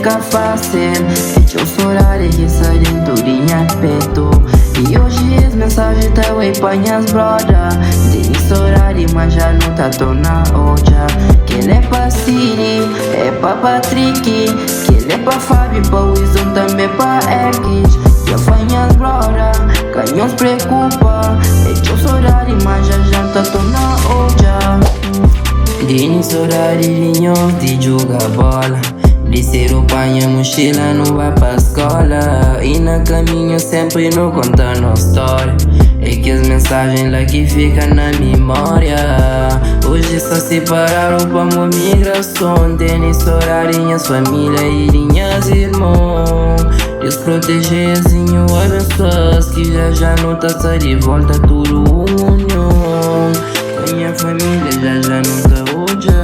ka fásil. É txeu sodadi ki sta dentu di nha petu. I oji es mensaji ta bai pa nhas broda. N tene sodadi, ma já nu ta torna odja. Kel é pa Siri, é pa Patriki. Kel é pa Fábio, pa Wilson, tanbe pa Erkis. Dja fla nhas broda, ka nhos preokupa. É txeu sodadi, ma já já N ta torna odja. Tene sodadi di nhos di djuga bola. Di sedu panha muxila nu ba pa skola. I na kaminhu senpri nu konta nos stória. É kes mensajen la ki fika na mimória. Oji sta siparadu pamo migrason. Tene sodadi nhas família i di nhas irmon. Deus proteje-s i nhu abensua-s ki já já nu ta sta di volta tudu un union. Ku nha família já já nu ta odja.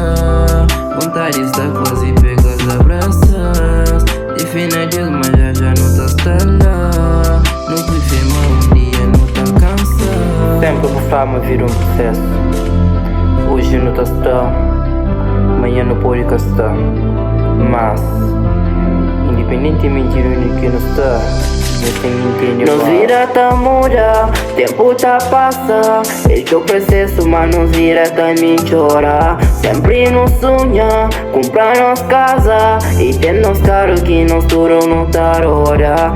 Vontadi sta kuazi pega-s abrasa-s. Ten fé na Deus ma já já nu ta sta la. Nu prefé ma un dia nu ta alkansa. Sempre bu fla ma vida un prosesu. Oji nu ta sta, manhan nu pode ka sta. Mas, independentimenti di undi ki nu sta, nu ten ki intende Nos ma. vida ta muda, tempu ta pasa. É txeu prosesu, ma nos vida ta midjora. Sempri nu sunha kunpra nos kaza i ten nos karu ki nos tudu nu ta roda.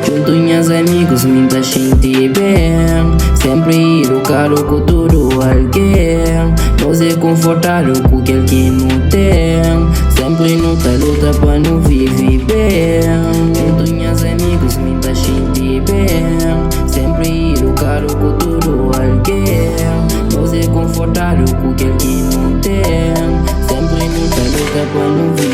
Djuntu nhas amigus mi ta xinti ben. Sempri idukadu ku tudu algen. Nos é konfortadu ku kel ki nu ten. Sempri nu ta luta pa nu vive ben. Djuntu nhas amigus mi ta xinti ben. Sempri idukadu ku tudu algen. Nos é konfortadu ku kel ki nu ten. Sempri nu ta luta pa nu vive.